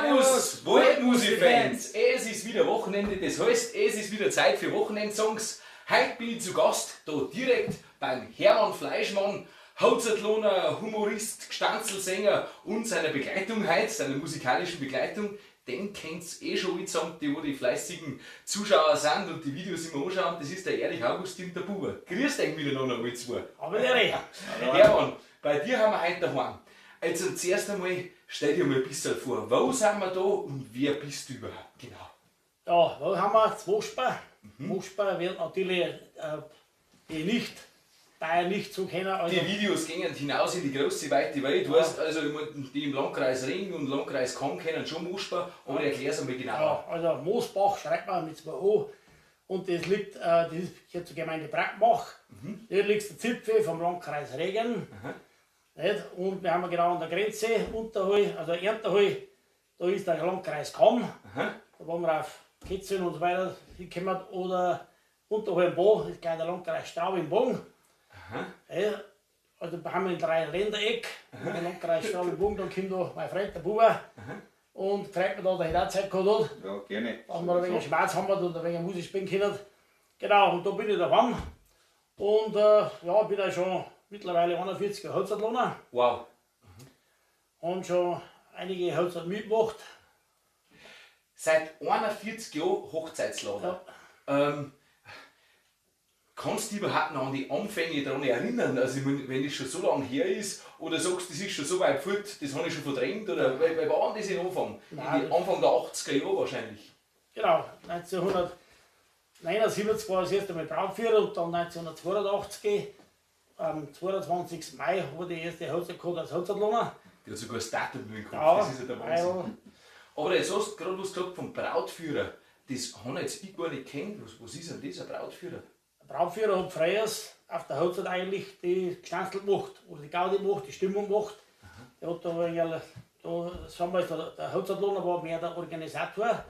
Servus, Waldmusik-Fans! Es ist wieder Wochenende, das heißt, es ist wieder Zeit für Wochenendsongs. Heute bin ich zu Gast, da direkt beim Hermann Fleischmann, Hauzertlohner, Humorist, Gstanzlsänger und seiner Begleitung heute, seiner musikalischen Begleitung. Den kennt's eh schon alle, die wo die fleißigen Zuschauer sind und die Videos immer anschauen. Das ist der Erich Augustin, der Buber. Grüß dich miteinander alle zwei. Aber Erich. Hermann, bei dir haben wir heute daheim. Also zuerst einmal, stell dir mal ein bisschen vor, wo sind wir da und wer bist du überhaupt? Genau. Ja, wo haben wir? Das Moschbar. Moschbar wird natürlich die nicht Bayern nicht so kennen. Also die Videos gingen hinaus in die große, weite Welt. Du weißt, also die im Landkreis Ring und Landkreis Cham kennen schon Moosbach, aber erklär's einmal genau. Ja, also Moosbach schreibt man mit zwei O und das liegt, das ist hier zur Gemeinde Brackenbach. Hier liegt der Zipfel vom Landkreis Regen. Nicht? Und wir haben genau an der Grenze, Unterhall, also Ernterhall, da ist der Landkreis Cham. Da waren wir auf Ketzeln und so weiter hingekommen. Oder Unterhall im Bo, ist gleich der Landkreis Straubing-Bogen. Ja, also da haben wir ein Dreiländereck, im Landkreis Straubing-Bogen, dann kommt da mein Freund, der Buber, und treibt mir da, der hätte auch Zeit gehabt hat. Ja, gerne. Dass wir ein wenig Schmerz haben und ein wenig Musik spielen können. Genau, und da bin ich daheim. Und ja, bin auch schon mittlerweile 41 Jahre Holzertlohner. Wow. Und schon einige Hochzeiten mitgemacht. Seit 41 Jahren Hochzeitslader. Ja. Kannst du dich überhaupt noch an die Anfänge daran erinnern? Also ich mein, wenn das schon so lange her ist, oder sagst du, das ist schon so weit fort, das habe ich schon verdrängt, oder weil war denn das im Anfang? Nein, In die Anfang der 80er Jahre wahrscheinlich. Genau, 1979 war das erste Mal Brautführer und dann 1982, am 22. Mai, habe ich die erste Hochzeit gehabt als Hochzeitlohner. Der hat sogar das Datum im Kopf, Ja, das ist ja der Wahnsinn. Weil Aber jetzt hast du gerade was gesagt vom Brautführer. Das habe jetzt ich gar nicht gekannt. Was ist denn das, ein Brautführer? Der Brautführer hat früher auf der Hochzeit eigentlich die Gstanzl gemacht, oder die Gaudi gemacht, die Stimmung gemacht. Der hat da ein wenig, da, sagen wir, der Hochzeitlohner war mehr der Organisator.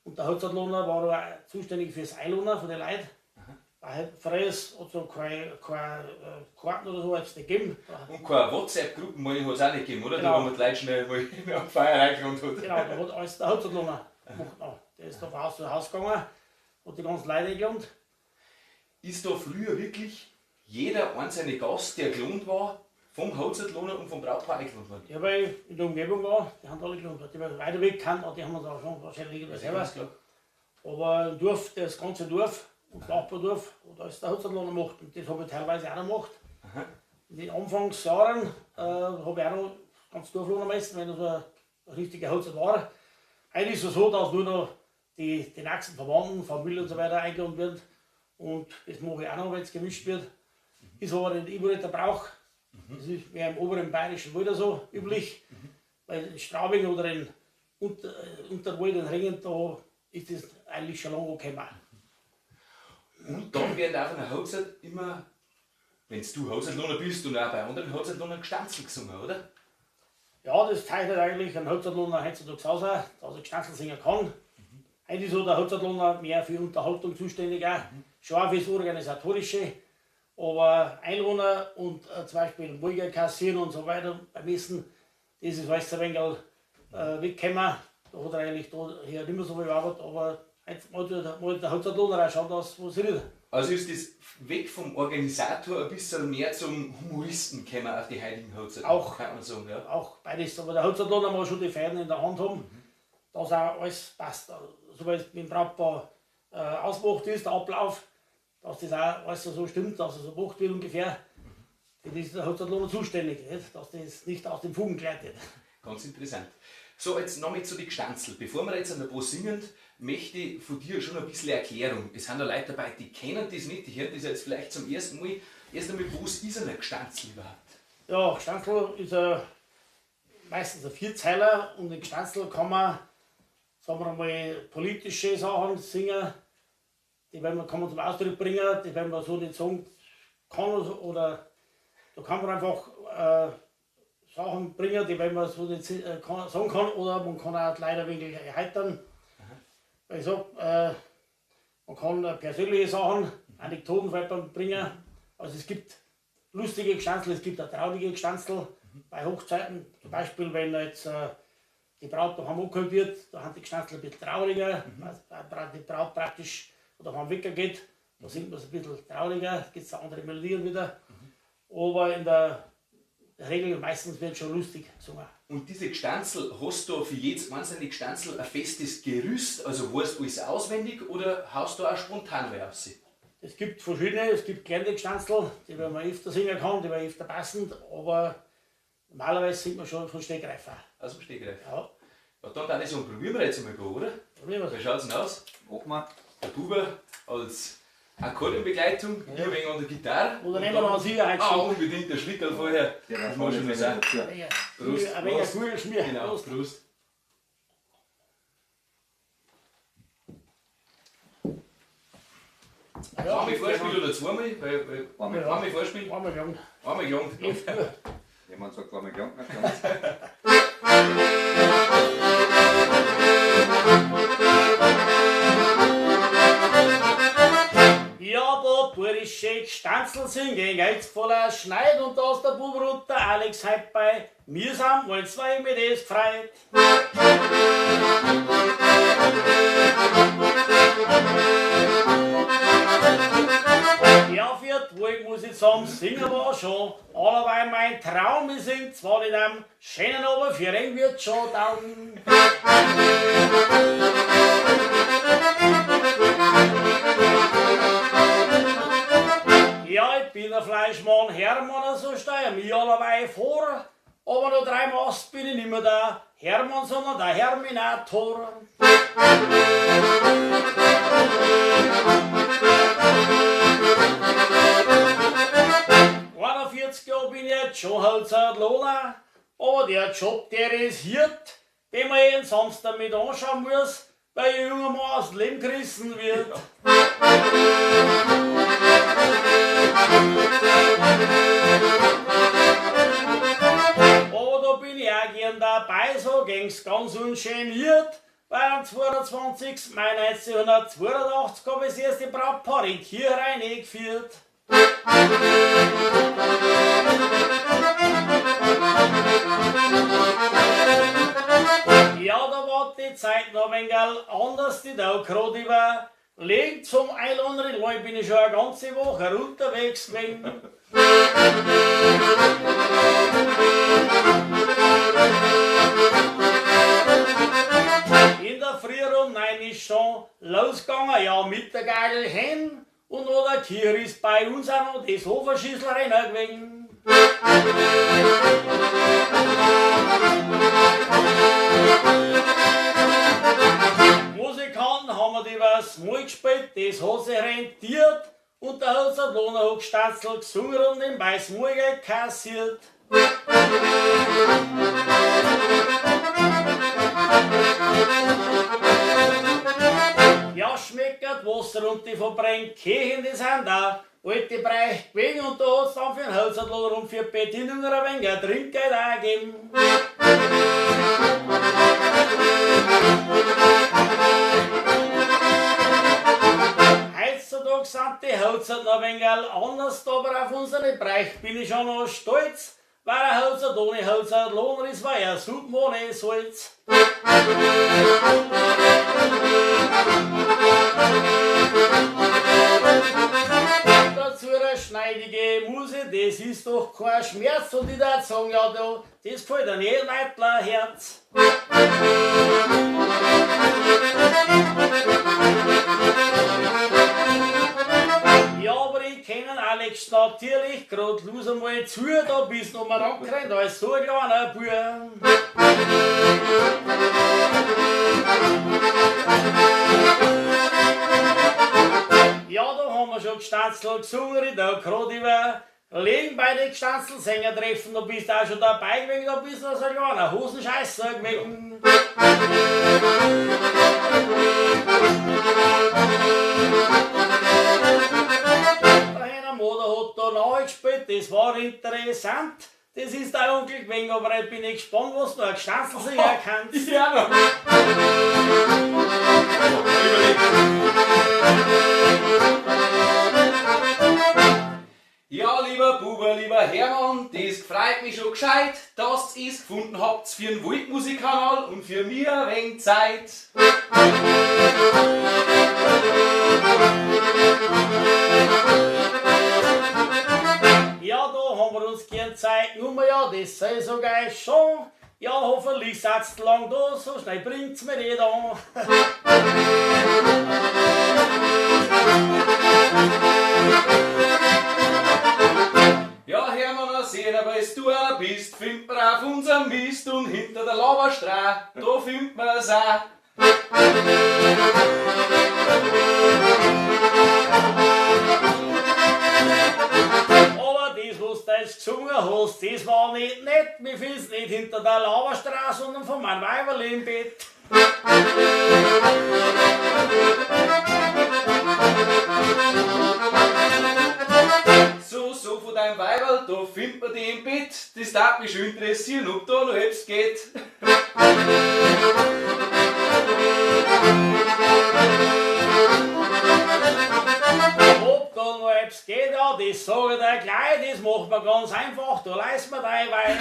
Und der Hochzeitlohner war auch zuständig fürs Einlohnen von den Leuten. Weil früher hat es so keine Karten oder so hat's nicht gegeben. Und keine WhatsApp-Gruppen hat es auch nicht gegeben, oder? Genau. Da wo man die Leute schnell mal in den Feier reingerannt hat. Genau, da hat alles der Hochzeitlohner gemacht noch. Der ist da von Haus zu Haus gegangen, hat die ganzen Leute eingeladen. Ist da früher wirklich jeder einzelne Gast, der gelohnt war, vom Hochzeitlohner und vom Brautpaar eingeladen worden? Die, weil in der Umgebung war, die haben alle gelohnt. Die, die weiter weg kann, die haben uns auch schon wahrscheinlich Ja, selber. ganz klar. Aber im Dorf, das ganze Dorf und Nachbardorf, und da ist der Hochzeitlohner gemacht. Und das habe ich teilweise auch noch gemacht. In den Anfangsjahren habe ich auch noch ganz Dorflohner messen, wenn das so eine richtige Hochzeit war. Heute ist es so, dass nur noch die nächsten Verwandten, Familie und so weiter eingeladen werden. Und das mache ich auch noch, wenn es gemischt wird. Ist aber nicht überall der Brauch. Das ist mehr im oberen Bayerischen Wald so üblich. Weil in Straubing oder in Unterwald, in Ringen, da ist das eigentlich schon lange angekommen. Und dann werden auf einer Hochzeit immer, wenn du Hochzeitlohner bist und auch bei anderen Hochzeitlohnern Gstanzl gesungen, oder? Ja, das zeichnet eigentlich einen Hochzeitlohner heutzutage aus, dass er Gstanzl singen kann. Heute ist so der Hochzeitlohner mehr für Unterhaltung zuständig, auch. Schon auch fürs Organisatorische. Aber Einwohner und zum Beispiel Mulger kassieren und so weiter beim Essen, das ist alles ein wenig weggekommen. Da hat er eigentlich da hier nicht mehr so viel Arbeit, aber jetzt muss der Hochzeitlohner auch schauen, dass was redet. Also ist das weg vom Organisator ein bisschen mehr zum Humoristen gekommen auf die heiligen Hochzeiten? Auch. Kann man sagen, ja. Auch beides. Aber der Hochzeitlohner muss schon die Fäden in der Hand haben, dass auch alles passt. So wie es mit dem Brautpaar ausgemacht ist, der Ablauf, dass das auch alles so stimmt, dass es so gemacht wird ungefähr. Das ist der Hochzeitlohner zuständig, nicht? Dass das nicht aus dem Fugen gleitet. Ganz interessant. So, jetzt nochmal zu den Gstanzl. Bevor wir jetzt an der Bo singen, möchte ich von dir schon ein bisschen Erklärung. Es sind da Leute dabei, die kennen das nicht, die hören das jetzt vielleicht zum ersten Mal. Erst einmal, was ist denn ein Gstanzl überhaupt? Ja, Gstanzl ist meistens ein Vierzeiler und in Gstanzl kann man, sagen wir mal, politische Sachen singen, die werden wir, kann man zum Ausdruck bringen, die werden wir so nicht sagen kann oder da kann man einfach Sachen bringen, die man so nicht sagen kann, oder man kann auch die Leute ein wenig erheitern. Weil ich sag, man kann persönliche Sachen, Anekdoten vielleicht bringen. Also es gibt lustige Gstanzl, es gibt auch traurige Gstanzl bei Hochzeiten. Zum Beispiel, wenn jetzt die Braut daheim angeholt wird, da haben die Gstanzl ein bisschen trauriger, weil die Braut praktisch daheim weggeht, da singt man es ein bisschen trauriger, gibt es andere Melodien wieder. Aber in der Regel meistens wird schon lustig gesungen. Und diese Gstanzl, hast du für jedes einzelne Gstanzl ein festes Gerüst, also weißt du alles auswendig oder haust du auch spontan raus? Es gibt verschiedene, es gibt kleine Gstanzl, die man öfter singen kann, die man öfter passend, aber normalerweise singt man schon von Stegreif auch. Aus dem Stegreif? Ja. Ja, dann würde ich sagen, probieren wir jetzt einmal, oder? Probieren wir. Wie schaut's denn aus? Machen wir. Der Buber als Akkordeonbegleitung, ich ein wenig an der Gitarre. Oder nehmen wir noch einen Sieger Ah, unbedingt, der Schlickerl vorher. Ja, das muss schon mal sein. Ja. Prost. Ein wenig Kugelschmier. Genau, Prost. Prost. Ja, Einmal Vorspiel oder zweimal? Weil, Einmal. einmal Vorspiel. Einmal gelangt. Einmal gelangt. Jemand sagt, einmal gelangt. Ja, da burische Gstanzl singen, jetzt voller Schneid und da ist der Bub runter, Alex heut bei mir sind wohl zwei mit es gefreut. Ja, für die Wolk muss ich sagen, singen war schon, allerweil mein Traum, ich sing zwar nicht am schönen, aber für ihn wird schon taugen. Ja, ich bin ein Fleischmann, Hermann, so steh ich mir allerweil vor. Aber noch 3 Mast bin ich nimmer der Hermann, sondern der Herminator. 41 Jahre bin ich jetzt schon Holzertlohner, aber der Job, der ist Hirt, den man jeden Samstag mit anschauen muss, weil ein junger Mann aus dem Leben gerissen wird. Aber da bin ich auch gern dabei, so ging's ganz ungeniert, weil am 22. Mai 1982 hab ich das erste Brautpaar in die Kirche reingeführt. Ja, da war die Zeit noch ein wenig anders, die da grad überlegt. Zum Einlanderen bin ich schon eine ganze Woche unterwegs gewesen. In der Früh um 9 ist schon losgegangen, ja, mit der Geigel hin. Und noch der Kirche ist bei uns auch noch das Hoferschüssel rein gewesen. Musikanten haben wir die was Mal gespielt, das hat sich rentiert. Und der Holzertlohner hat Gstanzl gesungen und den Weißmurgel kassiert. Ja, schmeckert Wasser und die verbrennt Kirchen, die sind da alte Bereich gewesen und da hat's dann für den Holzertlohner und für Bedienungen ein wenig ein Trinkgeld auch gegeben. Heutzutage sind die Holzert noch ein wenig anders, aber auf unseren Bereich bin ich schon noch stolz, weil ein Holzert ohne Holzertlohner ist, war ja Suppen ohne Salz. Dazu eine schneidige Muse, das ist doch kein Schmerz, und ich würd sagen, ja, da, das gefällt an jedem Eitler Herz. Ja, aber ich kenn den Alex natürlich grad los einmal zu, da bist du noch mal angerannt als so ein kleiner Bub. Ja, da haben wir schon Gstanzl gesungen, da grad überlegen bei den Gstanzl-Sänger-Treffen, da bist du auch schon dabei gewesen, da bist du noch so ein kleiner Hosenscheißer gewesen. Der Heiner Moder hat da nachgespielt, das war interessant. Das ist der Onkel gewesen, aber ich bin ich gespannt, was du ein Gstanzl singen kannst. Ja, noch. Ja, lieber Buber, lieber Hermann, das freut mich schon gescheit, dass ihr's gefunden habt für den Waldmusikkanal und für mir ein wenig Zeit. Ja, da haben wir uns gern Zeit genommen, ja, das sei so geil schon. Ja, hoffentlich seid's lang da, so schnell bringt's mir nicht an. Ja, Hermann, sehen, aber es du auch bist, findet man auf unserem Mist und hinter der Lavastraße, da findet man's auch. Aber das, was du jetzt gesungen hast, das war nicht nett. Mir findest nicht hinter der Lavastraße, sondern von meinem Weiberl im Bett. So, so von deinem Weiberl, da findet man die im Bett. Das darf mich schon interessieren, ob da noch etwas geht. Ob da noch etwas geht, ja, das sag ich dir gleich, das macht man ganz einfach, da leist man dein Wein.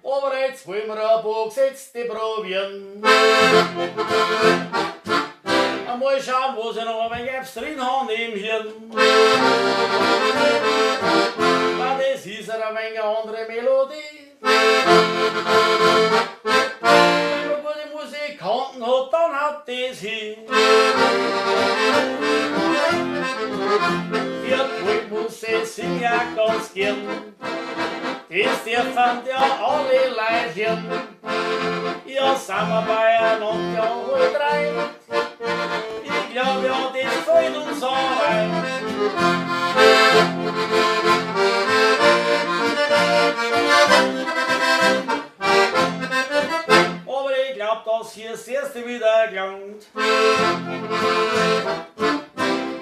Aber jetzt wollen wir ein paar Gesetzte probieren. Einmal schauen, was ich noch ein wenig Apps drin habe im Hirn. Na, das ist ein wenig eine andere Melodie. Wenn man gute Musikanten hat, dann haut das hin. Für die Volksmusik sing ich auch ganz gern. Das dürfen ja alle Leute hören. Ja, sind wir beieinander, ja, halt rein. Ich glaub ja, das fällt uns auch ein. Aber ich glaub, dass hier das erste wieder gelangt.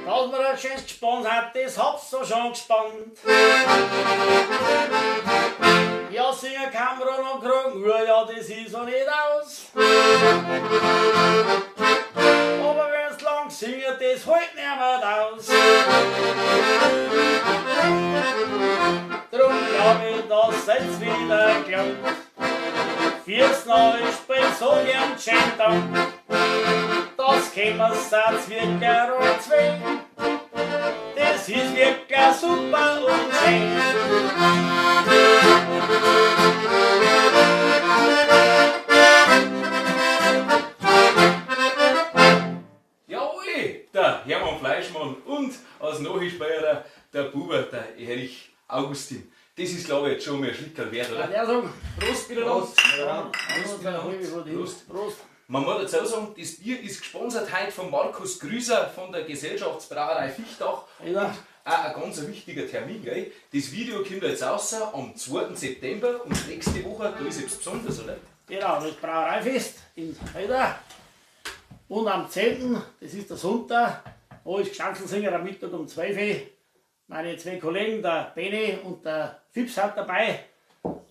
Dass man ein schönes Gespann hat, das hab's so schon gespannt. Ja, singen Kamera und Kragen, ja, das ist so nicht aus. Aber wenn's lang singen, das hält niemand aus. Drum glaub ich, dass jetzt wieder gelangt. Fürs neue Spiel so gern schön Dank. Das kämen Satz wirklich und zwei. Das ist wirklich super und schön. Jawohl, der Hermann Fleischmann und als Nachspieler der Buber, der Erich Augustin. Das ist, glaube ich, jetzt schon mal ein Schlickerl wert, oder? Ja, sagen. Prost miteinander. Prost. Prost miteinander. Prost. Prost. Man muss dazu sagen, das Bier ist gesponsert heute von Markus Grüser von der Gesellschaftsbrauerei Viechtach. Ja. Und auch ein ganz wichtiger Termin, gell? Das Video kommt jetzt raus am 2. September und nächste Woche, da ist etwas Besonderes, oder? Genau, das Brauereifest in Heida. Und am 10., das ist der Sonntag, da ist Gstanzlsinger am Mittag um 12 Uhr. Meine zwei Kollegen, der Beni und der Fips, sind dabei.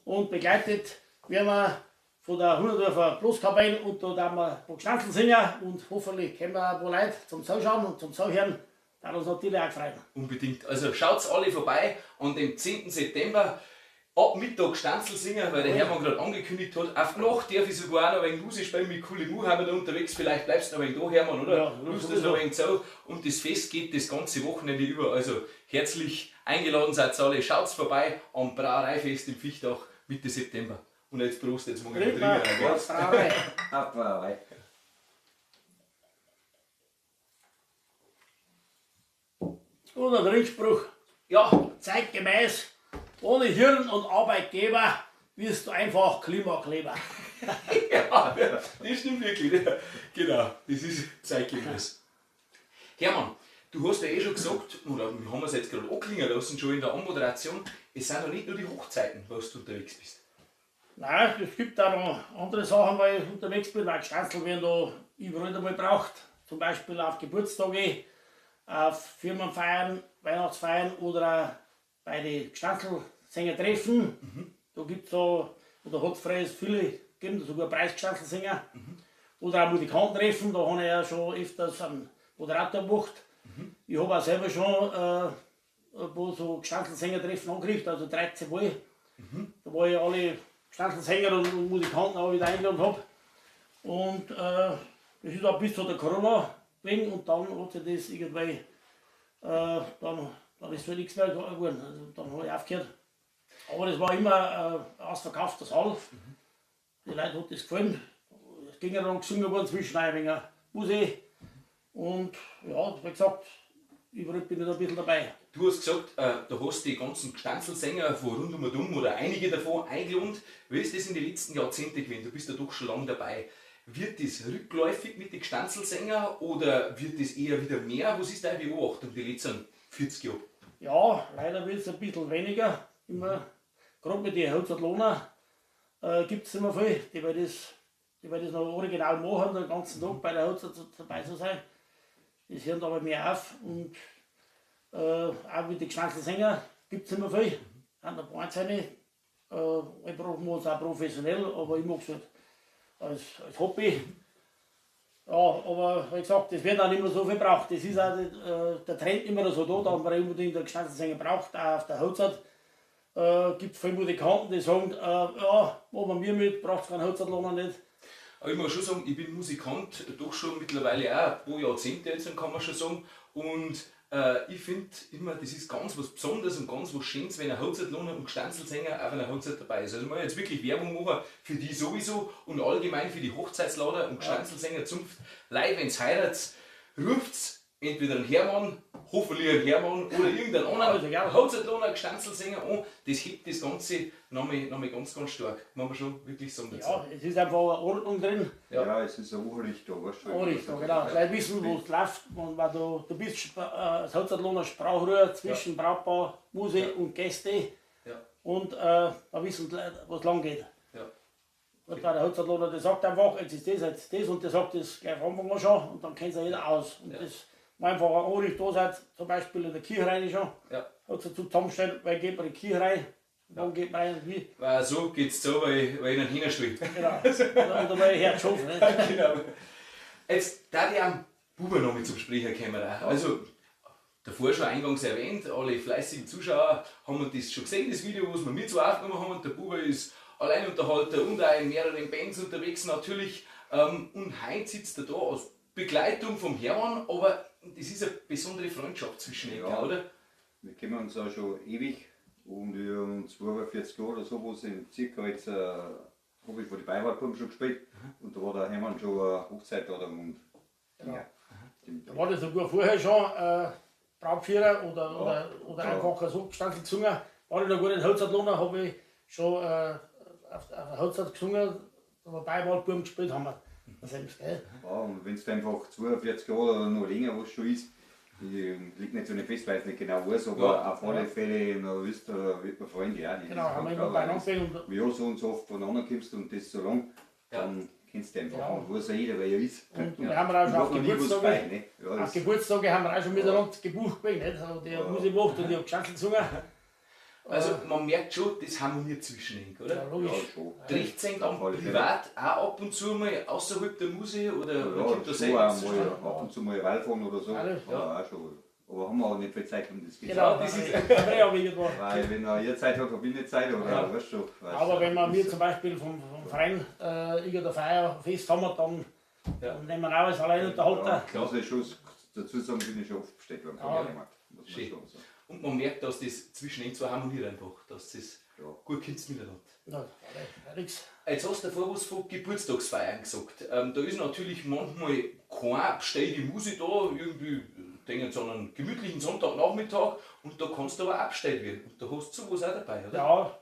Und begleitet werden wir von der Hunderdorfer Bloßkapelle und da haben wir ein paar Gstanzlsinger und hoffentlich kommen wir ein paar Leute zum Zuschauen und zum Zuhören. Da hat uns natürlich auch gefreut. Unbedingt. Also schaut's alle vorbei an dem 10. September. Ab Mittag Stanzelsinger, weil der Hermann gerade angekündigt hat. Auf die Nacht darf ich sogar auch noch ein wenig Musik spielen mit Kuli Mu, haben wir da unterwegs. Vielleicht bleibst du noch ein wenig da, Hermann, oder? Ja, Lust das noch ein wenig zu. Und das Fest geht das ganze Wochenende über. Also herzlich eingeladen seid ihr alle. Schaut's vorbei am Brauereifest im Viechtach Mitte September. Und jetzt Prost, jetzt machen wir Trinken wir. trinken. gell? Brauerei. Auf Brauerei. Und ein Trinkspruch. Ja, Zeitgemäß, ohne Hirn und Arbeitgeber wirst du einfach Klimakleber. ja, das stimmt wirklich. Genau, das ist zeitgemäß. Hermann, du hast ja eh schon gesagt, oder wir haben es jetzt gerade anklingen lassen, schon in der Anmoderation, es sind ja nicht nur die Hochzeiten, wo du unterwegs bist. Nein, es gibt auch noch andere Sachen, weil ich unterwegs bin, weil Gstanzl werden da überall einmal braucht. Zum Beispiel auf Geburtstage, auf Firmenfeiern, Weihnachtsfeiern oder auch bei den Gstanzl-Sänger-Treffen. Da gibt's so, oder hat es früher viele gegeben, sogar Preisgstanzlsänger. Oder auch Musikantentreffen, da habe ich ja schon öfters einen Moderator gemacht. Ich habe auch selber schon ein paar so Gstanzlsängertreffen angerichtet, also 13 Mal. Da war ich alle Gstanzlsänger und Musikanten auch wieder eingeladen habe. Und das ist auch bis zu der Corona gewesen und dann hat sich das irgendwie, dann ist halt nichts mehr geworden. Also dann habe ich aufgehört. Aber das war immer ausverkaufter Saal. Die Leute hat das gefallen. Es ging ja dann gesungen worden zwischen ein wenig Musik. Und ja, wie gesagt, überall bin ich da ein bisschen dabei. Du hast gesagt, du hast die ganzen Gstanzlsänger von rund um und um oder einige davon eingeladen. Wie ist das in den letzten Jahrzehnten gewesen? Du bist ja doch schon lange dabei. Wird das rückläufig mit den Gstanzlsängern oder wird das eher wieder mehr? Was ist deine Beobachtung die letzten 40 Jahre? Ja, leider wird es ein bisschen weniger. Immer, gerade mit den Hozertlohner gibt es immer viel, die das noch original machen, den ganzen Tag bei der Hochzeit dabei zu sein. Das hören aber mehr auf und auch mit den Gstanzlsänger gibt es immer viel. An der Band. Ich mache es auch professionell, aber ich mag es halt als Hobby. Ja, aber wie gesagt, das wird auch nicht mehr so viel gebraucht. Das ist auch der Trend immer so da, dass man unbedingt einen Gstanzlsänger braucht, auch auf der Hochzeit. Gibt viele Musikanten, die sagen, ja, machen wir mit, braucht es keinen Hochzeitlohner nicht. Aber ich muss schon sagen, ich bin Musikant, doch schon mittlerweile auch ein paar Jahrzehnte jetzt, kann man schon sagen. Und ich finde immer, das ist ganz was Besonderes und ganz was Schönes, wenn ein Hochzeitlohner und Gstanzlsänger auf einer Hochzeit dabei ist. Also man jetzt wirklich Werbung machen für die sowieso und allgemein für die Hochzeitslader und Gstanzlsänger Zunft. Leute, wenn's heiratet, ruft's entweder einen Hermann, hoffentlich einen Hermann oder irgendeinen anderen Hochzeitlohner, Gstanzlsänger an. Das hebt das Ganze nochmal ganz, ganz stark. Muss man schon wirklich sagen dazu. Ja, es ist einfach eine Ordnung drin. Ja, es ist eine Anrichtung, weißt du. Anrichtung, genau. Gleich wissen, wo es läuft. Und weil du bist als Hochzeitlohner Sprachrohr zwischen Brautpaar, Musik und Gäste. Ja. Und da wissen die Leute, was lang geht. Ja. Und der Hochzeitlohner, der sagt einfach, jetzt ist das, jetzt ist das und der sagt das gleich am Anfang an schon und dann kennt sich jeder aus. Und das war einfach eine Anrichtung da seid, zum Beispiel in der Kirche rein schon. Ja. Hat sich zusammengestellt, weil geht man in die Kirche rein, wann geht man rein und wie. Weil so geht's so, weil ich einen Hühnerstall. Genau. Oder weil ich Herz ne? Genau. Jetzt da ich am Buber noch mit zum Sprecher kommen. Also, davor schon eingangs erwähnt, alle fleißigen Zuschauer haben das schon gesehen, das Video, was wir mit so aufgenommen haben. Und der Buber ist Alleinunterhalter und auch in mehreren Bands unterwegs natürlich. Und heute sitzt er da als Begleitung vom Hermann, aber das ist eine besondere Freundschaft zwischen ihnen, ja, oder? Wir kennen uns auch schon ewig und ich 42 Jahre oder so, wo sie circa jetzt habe ich vor die Beiwahlproben schon gespielt und da war der Hermann schon eine Hochzeit da und ja. Da war das sogar vorher schon Brautführer oder, oder einfach so Gstanzl gesungen. War ich noch gar nicht Hochzeitlohner, habe ich schon auf der Hochzeit gesungen, da war Beiwahlbuben gespielt haben wir. Das ist, gell? Ja, und wenn es einfach 42 Jahre oder noch länger was schon ist, ich liege nicht so nicht fest, weil ich es nicht genau weiß, aber ja, auf alle Fälle, na, wisst, wird man Freunde auch nicht. Genau, haben wir immer beieinander. Wenn du so und so oft voneinander kommst und das so lang, dann kennst du einfach. Ja. Und weiß ja jeder, wer er ist. Und wir haben auch schon auf Geburtstage, bei, ne? Ja, auf Geburtstage haben wir auch schon miteinander gebucht, nicht? Also, die hat Musik gemacht und ich habe Gstanzl gesungen. Also man merkt schon, das harmoniert zwischen ihnen, oder? Ja, logisch. Ja, schon. Trifft sich dann privat auch ab und zu mal außerhalb der Musik oder ja, kommt das schon auch mal, ab und zu mal Wahlfahren oder so. Ja, ja. Auch schon. Aber haben wir auch nicht viel Zeit, um das geht. Genau, das ist weil wenn er ihr Zeit hat, habe ich nicht Zeit, oder ja. Weißt du, weißt aber wenn wir mir zum Beispiel vom Verein irgendein Feierfest haben, dann, dann nehmen wir auch als Alleinunterhalter. Ja, muss ich schon dazu sagen, bin ich schon oft bestellt worden. Ja. Muss man schon sagen. Und man merkt, dass das zwischen den zwei harmoniert einfach, dass das gut kommt miteinander. Ja, nix. Jetzt hast du davor was von Geburtstagsfeiern gesagt. Da ist natürlich manchmal keine bestellte Musik da, irgendwie denken sie an einen gemütlichen Sonntagnachmittag und da kannst du aber auch bestellt werden. Und da hast du sowas auch dabei, oder? Ja,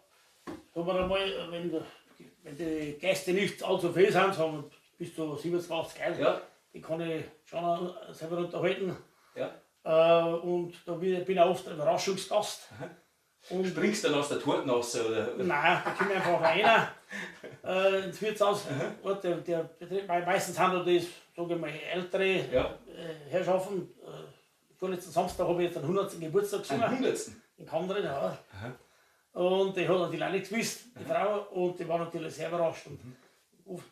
tun wir einmal, wenn die Gäste nicht allzu viel sind, sagen bis zu 70, 80 Leute, ja. Die kann ich schon selber unterhalten. Ja. Und da bin ich oft ein Überraschungsgast. Und springst du dann aus der Torte raus? Oder? Nein, da kommt einfach einer ins Wirtshaus. Der, meistens sind das, sage ich mal, ältere Herrschaften. Vorletzten Samstag habe ich jetzt einen 100. Geburtstag gesungen. Einen 100. In Kandrin, ja. Und die hat natürlich auch nicht gewusst, die Frau, und die war natürlich sehr überrascht. Und,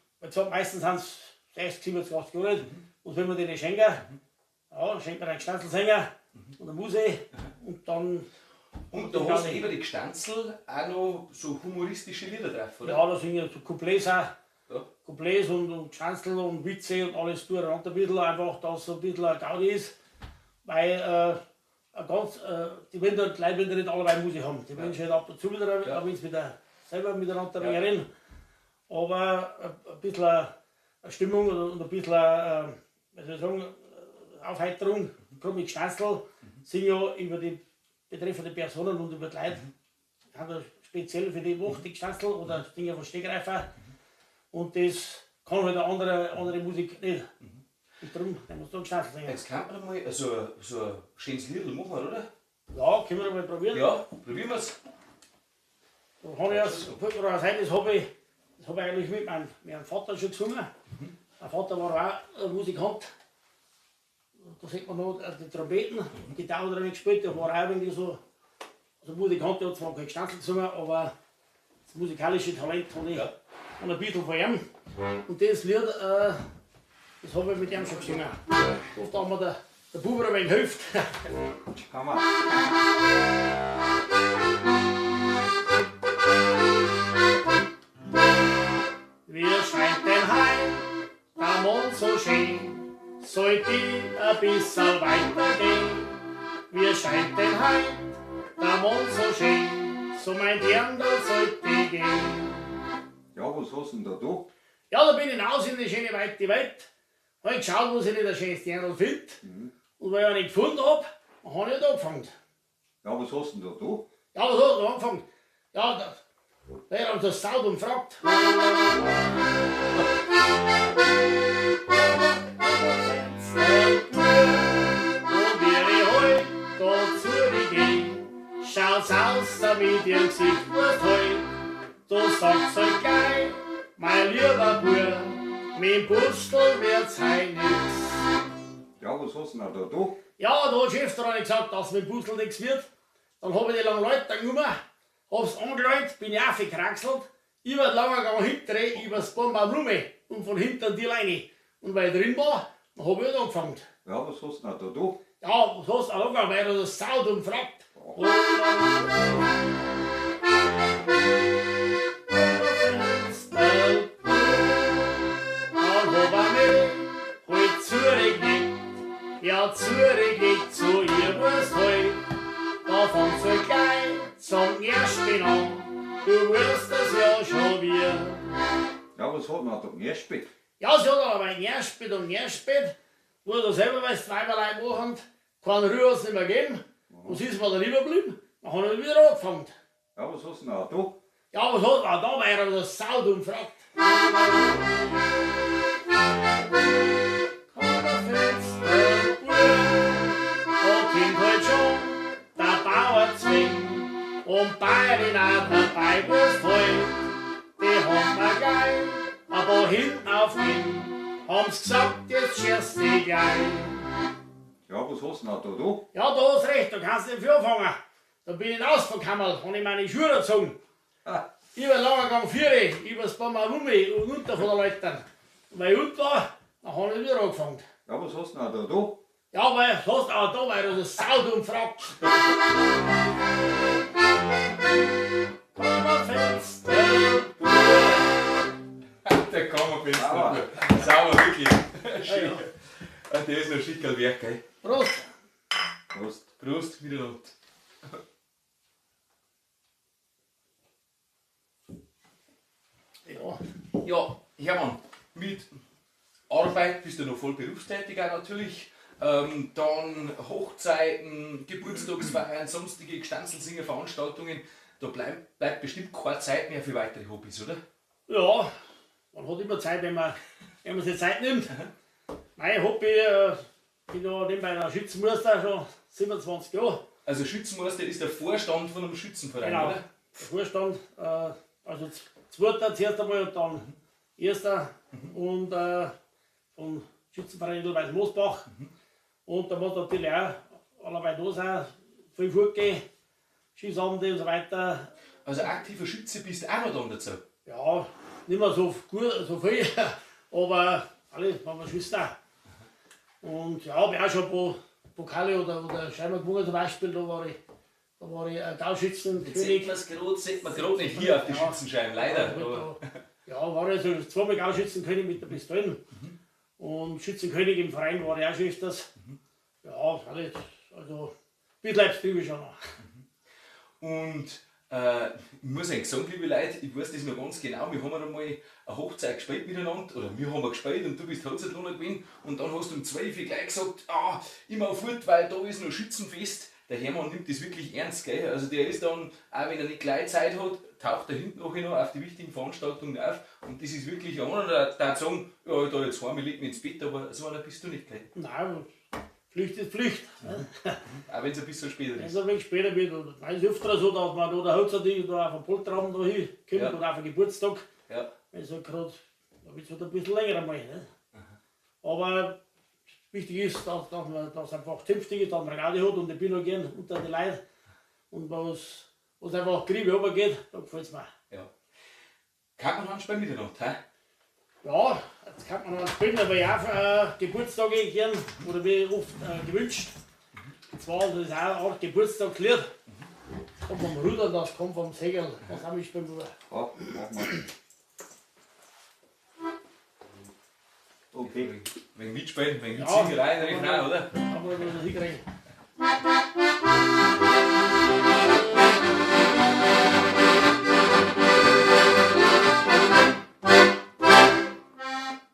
meistens sind es 60, 70, 80 Jahre alt, was will man denen schenken? Ja, dann schenkt man einen Gstanzlsänger und eine Muse und dann. Und da hast du über die Gstanzl auch noch so humoristische Lieder drauf, oder? Ja, da singen so Couplets auch. Ja. Couplets und Gstanzl und Witze und alles durcheinander ein bisschen, einfach, dass so ein bisschen eine Gaudi ist. Weil die wollen da, die Leute wollen da nicht alle Musik haben. Die wollen schon ab und zu wieder, Ja. da wollen sie wieder selber miteinander Ja. ja. reden. Aber ein bisschen eine Stimmung und ein bisschen, wie soll ich sagen, Aufheiterung, gerade mit Gstanzl, sind ja über die betreffenden Personen und über die Leute, haben da speziell für die Woche die Gstanzl oder Dinge von Stegreifer. Und das kann halt eine andere Musik nicht. Und darum nehmen wir da Gstanzl singen. Jetzt kann man mal so ein schönes Liedl machen, oder? Ja, können wir mal probieren. Ja, probieren wir's. Da habe ich das, fällt mir auch ein, das habe ich eigentlich mit meinem Vater schon gesungen. Mein Vater war auch ein Musikant. Da sieht man noch die Trompeten, Gitarre hat er nicht gespielt, der war auch irgendwie so. Also Musikant, der hat zwar kein Gstanzl gesungen, aber das musikalische Talent habe ich Ja. und ein bisschen von ihm. Und das Lied, das habe ich mit ihm schon gesungen. Oft haben mir der Buber ein wenig hilft. Hammer. Wie scheint denn heim der Mond so schön, sollt ich ein bisschen weitergehen. Wie scheint denn heim der Mond so schön, so mein Dirndl sollt ich gehen. Ja, was hast du denn da da? Ja, da bin ich hinaus in die schöne weite Welt, hab ich geschaut, wo ich nicht ein schönes Dirndl finde. Und weil ich nicht gefunden hab, dann hab ich halt angefangen. Ja, was hast du denn da da? Ja, was hat er angefangen? Ja, da, der hat das Saut und fragt. Und wie ich heut da zu dir geh, schaut's aus, damit ihr Gesicht was heut. Du sagst halt gleich, mein lieber Bub, mit dem Bustel wird's heut nix. Ja, was hast du denn da da? Ja, da hat Chef dann gesagt, dass mit dem Bustel nichts wird. Dann hab ich die langen Leute genommen, hab's angelehnt, bin ich aufgekraxelt, über den langen Gang hinten, übers Baum und von hinten die Leine. Und weil ich drin war, dann hab ich halt angefangen. Ja, was hast du denn da da? Ja, was hast du angefangen, weil er das Saut und fragt. Dann hab er mich halt zurechtgelegt, ja zurechtgelegt zu ihr was heut. Da fangst du gleich zum ersten an, du wirst das ja schon wieder. Ja, was hat denn da gespielt? Ja, sie hat aber ein Gerspit und Gerspit, wo du selber weißt, Weiberlein machen, keine Ruhe hat's nicht mehr gegeben. Und sie ist mir da lieber geblieben, dann habe ich wieder angefangen. Ja, was hast du denn da? Ja, was hat er da, weil er das Saut und fragt. Da kommt halt schon der Bauer zwing und beide auch dabei, was heut. Die haben wir gleich ein paar hinten aufgegeben, haben's gesagt, jetzt schierst du gleich. Ja, was hast du denn da da? Ja, da hast recht, da kannst du nicht für anfangen. Da bin ich raus vom Kammerl, hab ich meine Schuhe gezogen. Ah. Über den langen Gang Viere, übers Baum Rumi und runter von der Leitern. Und weil ich unten war, dann hab ich wieder angefangen. Ja, was hast du denn da da? Ja, weil hast auch da, weil du das Saut und fragst. Kammerfenster. Der Kammerfenster. Sauber. Sauber, wirklich. Schön. Der ist noch schicker Werk, gell? Prost. Prost. Prost, miteinander. Ja. Ja, Hermann, mit Arbeit bist du noch voll berufstätig auch natürlich. Dann Hochzeiten, Geburtstagsfeiern, sonstige Gstanzlsinger-Veranstaltungen. Da bleibt bestimmt keine Zeit mehr für weitere Hobbys, oder? Ja, man hat immer Zeit, wenn man sich Zeit nimmt. Mein Hobby, bin ja nebenbei noch Schützenmeister, schon 27 Jahre. Also Schützenmeister ist der Vorstand von einem Schützenverein, Genau, oder? der Vorstand, also zweiter zuerst einmal und dann erster und von Schützenverein Edelweiß Mosbach. Und da muss natürlich auch allerweil da sein, viel fortgehen, Schießabende und so weiter. Also aktiver Schütze bist du auch noch dann dazu. Ja, nicht mehr so gut, so viel, aber Alle, waren wir schießen auch. Und ja, habe ich auch schon ein paar Pokale oder Scheiben gewonnen zum Beispiel, da war ich Gauschützenkönig. Sieht man grad nicht hier auf die Schützenscheiben, leider. Ja, ja, war ich also zweimal Gauschützenkönig mit der Pistolen. Und Schützenkönig im Verein war ich auch schon öfters. Ja, alle, also ein bisschen bleibst schon noch. Und ich muss eigentlich sagen, liebe Leute, ich weiß das noch ganz genau, wir haben einmal eine Hochzeit gespielt miteinander, oder wir haben gespielt und du bist Hochzeitlohner gewesen und dann hast du um 12 Uhr gleich gesagt, ah, immer fort, weil da ist noch Schützenfest. Der Hermann nimmt das wirklich ernst, gell? Also der ist dann, auch wenn er nicht gleich Zeit hat, taucht er hinten noch auf die wichtigen Veranstaltungen auf und das ist wirklich einer, der der sagen, ja, ich da jetzt heim, ich leg mich ins Bett, aber so einer bist du nicht, gell? Nein, Pflicht ist Pflicht. Ne? Auch wenn es ein bisschen später Wenn ist. es ein wenig später wird, oder nein, es ist öfter so, dass man da der Hochzeit oder auf den Polterabend da hinkommt oder auf den Geburtstag. Ja. Wenn es halt grad, da wird es halt ein bisschen länger einmal. Ne? Aber wichtig ist, dass man dass einfach zünftig ist, dass man Gaudi hat und ich bin auch gern unter die Leute. Und was einfach Griebe runtergeht, da gefällt es mir. Ja. Kann man spielen miteinander, hä? Ja, jetzt kann man noch spielen, aber ich auch Geburtstage gern oder wie oft gewünscht. Und zwar, das ist auch eine Art Geburtstagslied. Kommt vom Rudern, das kommt vom Segel, das auch mitspielen würde. Ja, machen wir. Okay. Wegen mitspielen, wegen Ja. mitsingen rein, Refrain, oder? Haben wir das hinkriegen.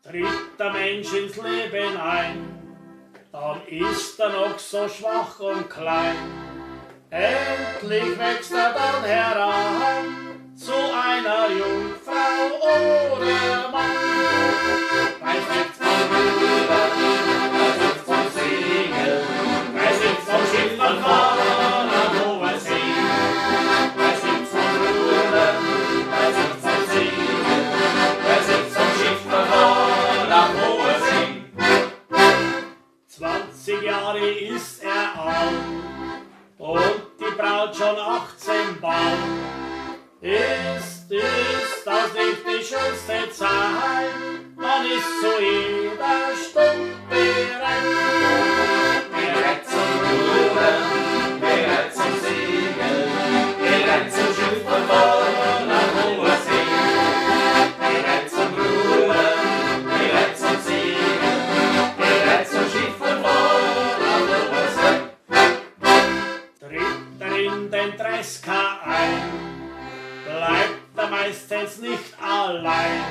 Tritt der Mensch ins Leben ein, dann ist er noch so schwach und klein. Endlich wächst er dann heran zu einer Jungfrau oder Mann. Weiß nichts vom Rudern, weiß nichts vom Segeln, weiß nichts vom Schiff und Fahren am hohen See. Weiß nichts vom Rudern, weiß nichts vom Segeln, weiß nichts vom Schiff und Fahren am hohen See. 20 Jahre ist er alt und die Braut schon 18 bald. Ist das nicht die schönste Zeit? Man ist zu jeder Stunde bereit. Bereit zum Rudern, bereit zum Segeln, bereit zum Schiff und Fahren am hohen See. Bereit zum Rudern, bereit zum Segeln, bereit zum Schiff und Fahren am hohen See. Tritt er in den 30er ein, bleibt er meistens nicht allein.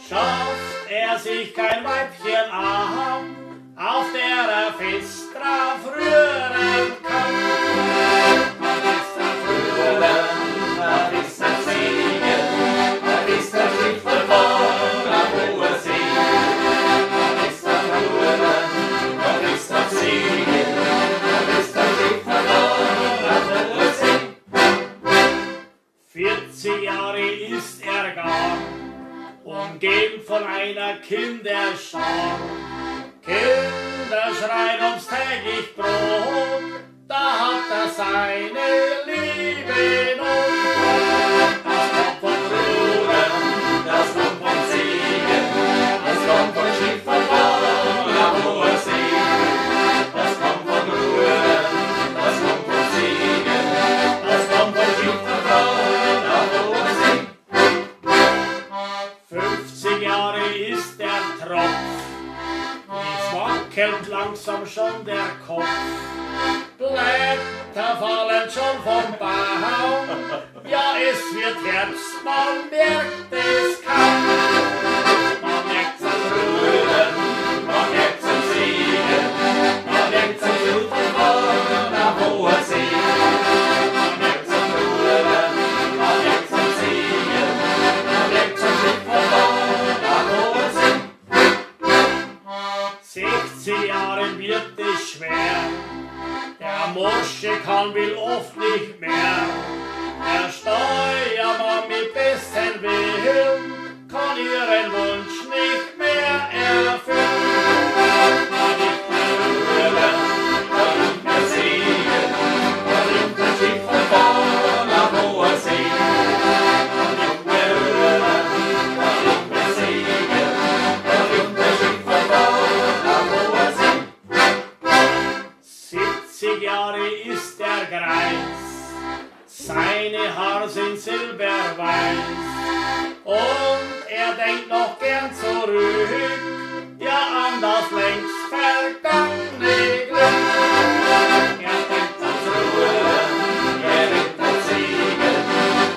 Schafft er sich kein Weibchen an, auf der er fest drauf rühren kann. Auf ist er rühren, auf ist er segeln, auf ist er Schiff und Fahren am hohen See. Auf ist er rühren, auf ist er segeln, auf ist er Schiff und Fahren am hohen See. 40 Jahre ist er gar, umgeben von einer Kinderschar. Kinder schreien ums täglich Brot, da hat er seine Liebe Not. Das kommt vom Rudern, das kommt vom Segeln, das kommt vom Schiff und Fahren am hohen See. Das kommt vom Rudern, das kommt vom Segeln, das kommt vom Schiff und Fahren am hohen See. 50 Jahre ist der Tropf, jetzt wackelt langsam schon der Kopf. Blätter fallen schon vom Baum, ja es wird Herbst, man merkt es kaum. Man merkt's am Rudern, man merkt's am Segeln, man merkt's am Schiff und Fahren am hohen See. Man merkt's am Rudern, man merkt's am Segeln, man merkt's am Schiff und Fahren am hohen See. 60 Jahre wird es schwer, der Morsche kann will oft nicht mehr. Der Steuermann mit bestem Willen kann ihren Wunsch nicht mehr erfüllen. Kann nicht mehr rudern, kann nicht mehr segeln, kann nicht mehr Schiff und fahren am hohen See. Kann nicht mehr rudern, kann nicht mehr segeln, kann nicht mehr 90 Jahre ist der Greis, seine Haare sind silberweiß. Und er denkt noch gern zurück, ja an das längst vergangene Glück. Er denkt ans Rudern, er denkt ans Segeln,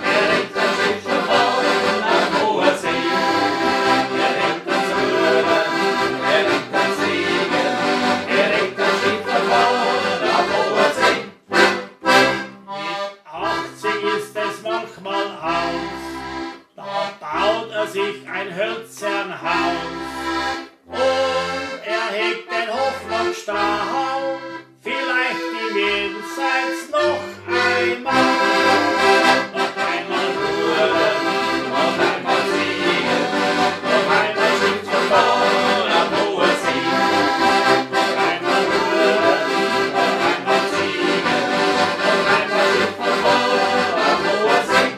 er denkt ans Schifffahren am hohen See. Er denkt ans Rudern, er denkt ans Segeln, er denkt ans Schifffahren am hohen See. Mit 80 ist es manchmal aus, da baut er sich ein hölzern Haus. Und er hegt den Hoffnungsstrahl, vielleicht im Jenseits noch einmal. Noch einmal rudern, noch einmal segeln, noch einmal Schifffahren am hohen See. Noch einmal rudern, noch einmal segeln, noch einmal Schifffahren am hohen See.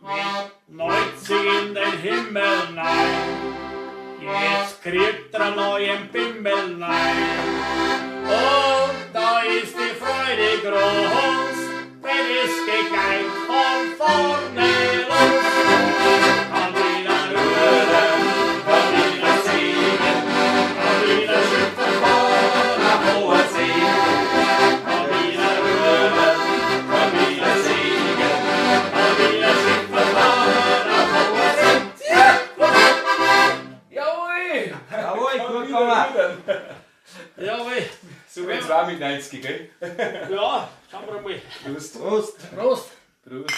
Mit 90 in den Himmel nein, jetzt kriegt er einen neuen Bimmel nein. Und da ist die Freude groß, denn es geht gleich von vorne los. Kann wieder rudern, kann wieder segeln, kann wieder Schiffe fahren am hohen See. Kann wieder rudern, kann wieder segeln, kann wieder Schiffe fahren am hohen See. Jawohl! Jawohl, Kann gut wieder gegangen. rudern. Jawohl. So wird's auch mit 90, gell? Ja, schauen wir mal. Prost. Prost! Prost. Prost.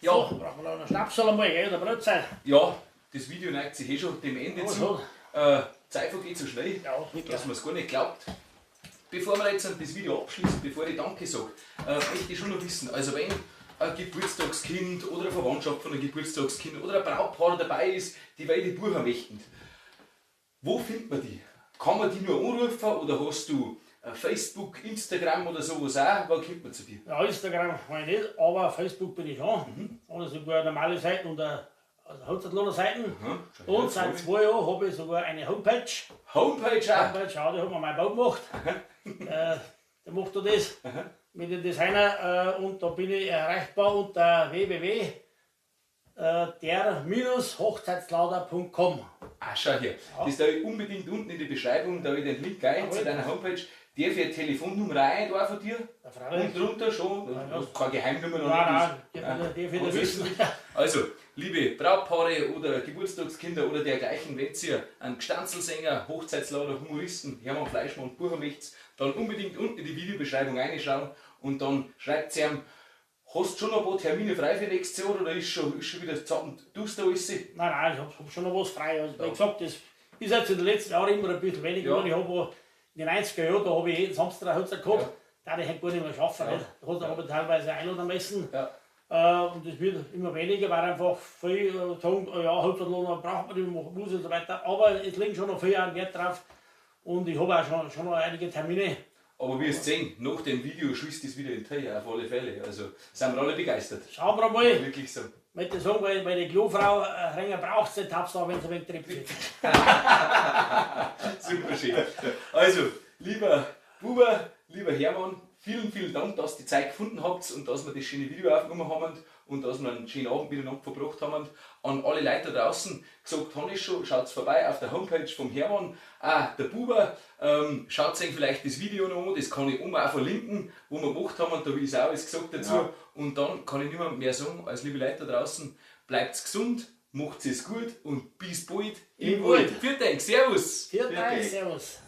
Ja, So, brauchen wir noch einen Schnaps einmal, gell, oder Brotzeit. ja, das Video neigt sich eh schon dem Ende Ja, zu. so. Zeit vergeht so schnell, Ja, dass man es gar nicht glaubt. Bevor wir jetzt das Video abschließen, bevor ich Danke sage, möchte ich schon noch wissen, also wenn ein Geburtstagskind oder eine Verwandtschaft von einem Geburtstagskind oder ein Brautpaar dabei ist, die weil die Bucher möchten, wo findet man die? Kann man die nur anrufen oder hast du Facebook, Instagram oder sowas auch? Wo kommt man zu dir? Ja, Instagram habe ich nicht, aber Facebook bin ich schon. Oder sogar normale Seiten und also Hochzeitloner Seiten. Und seit 2 Jahren habe ich sogar eine Homepage. Homepage auch? Homepage, ja, die hat mir mein Bau gemacht. Der macht da das mit dem Designer und da bin ich erreichbar unter www.der-hochzeitslauder.com. Ah, schau hier. Das da ich unbedingt unten in die Beschreibung, da ich den Link rein zu deiner Homepage. Der für Telefonnummer rein da von dir. Ja, freilich. Und drunter schon. Ja, ja. Keine Geheimnummer noch Nein, nicht. nein, die Nein. will Und wissen. Also, liebe Brautpaare oder Geburtstagskinder oder dergleichen, wenn ihr einen Gstanzlsänger, Hochzeitslauder, Humoristen, Hermann Fleischmann, Bucher möchtet, dann unbedingt unten in die Videobeschreibung reinschauen und dann schreibt ihm, hast du schon noch ein paar Termine frei für nächstes Jahr oder ist schon wieder zappend duster alles? Nein, nein, ich hab schon noch was frei. Also, wie gesagt, das ist jetzt in den letzten Jahren immer ein bisschen weniger geworden. Ich hab auch in den 90er Jahren, da habe ich jeden Samstag eine Hochzeit gehabt. Da hätte ich gar nicht mehr schaffen. Ja. Nicht? Da habe ich teilweise einladen müssen. Ja. Und es wird immer weniger, weil einfach viel sagen, ja, Hochzeitlohn braucht man nicht, man muss und so weiter. Aber es liegt schon noch viel an Wert drauf. Und ich habe auch schon noch einige Termine. Aber wir sehen, nach dem Video schießt es wieder in die auf alle Fälle. Also sind wir alle begeistert. Schauen wir mal. Ja, wirklich so. Möchte ich sagen, weil meine Klofrau Ringer braucht es nicht, hab's da, wenn sie ein wenig trippt. Super schön. Also, lieber Buber, lieber Hermann, vielen, vielen Dank, dass ihr die Zeit gefunden habt und dass wir das schöne Video aufgenommen haben und dass wir einen schönen Abend miteinander verbracht haben. An alle Leute da draußen, gesagt habe ich schon, schaut vorbei auf der Homepage vom Hermann. Ah, der Buber, schaut euch vielleicht das Video noch an, das kann ich oben auch verlinken, wo wir gemacht haben und da ist auch alles gesagt dazu. Ja. Und dann kann ich niemand mehr sagen, als liebe Leute da draußen, bleibt gesund, macht es gut und bis bald im Im Wald. Wald. Vielen Dank, Servus! Vielen Dank, Vielen Dank. Servus.